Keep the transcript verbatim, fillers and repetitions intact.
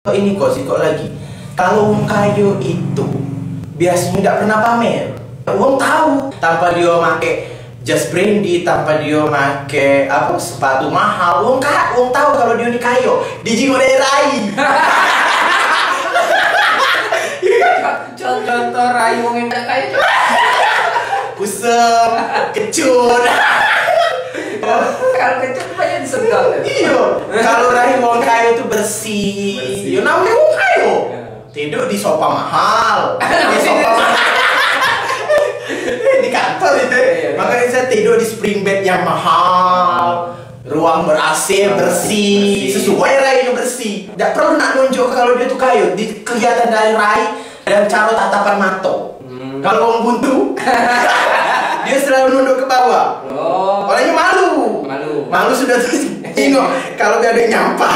Ini kok, sikok lagi. Kalau wong kayo itu biasanya ndak pernah pamer. Wong tahu tanpa dia make jas brandi, tanpa dia make apa, sepatu mahal. Wong ka, wong tahu kalau dia ni kayo. Dijingok dari rai. Contoh rai wong yang dak kayo. Kusem, kecut. Kalau kecut banyak disegal. Iyo, kalau rai wong kayo tu bersih. Yo namanya wong kayo. Tidur di sofa mahal. Di sofa mahal. Di kantor itu. Makanya saya tidur di spring bed yang mahal. Ruang ber-A C, bersih, sesuai rai itu bersih. Tidak perlu nak nunjuk kalau dia tu kayo. Di, kelihatan dari rai dan cara tatapan mata. Kalau orang buntu, dia selalu nunduk ke bawah. Oh. Orangnya malu. Malu. Malu sudah tu. Tengok kalau dia ada nyampak.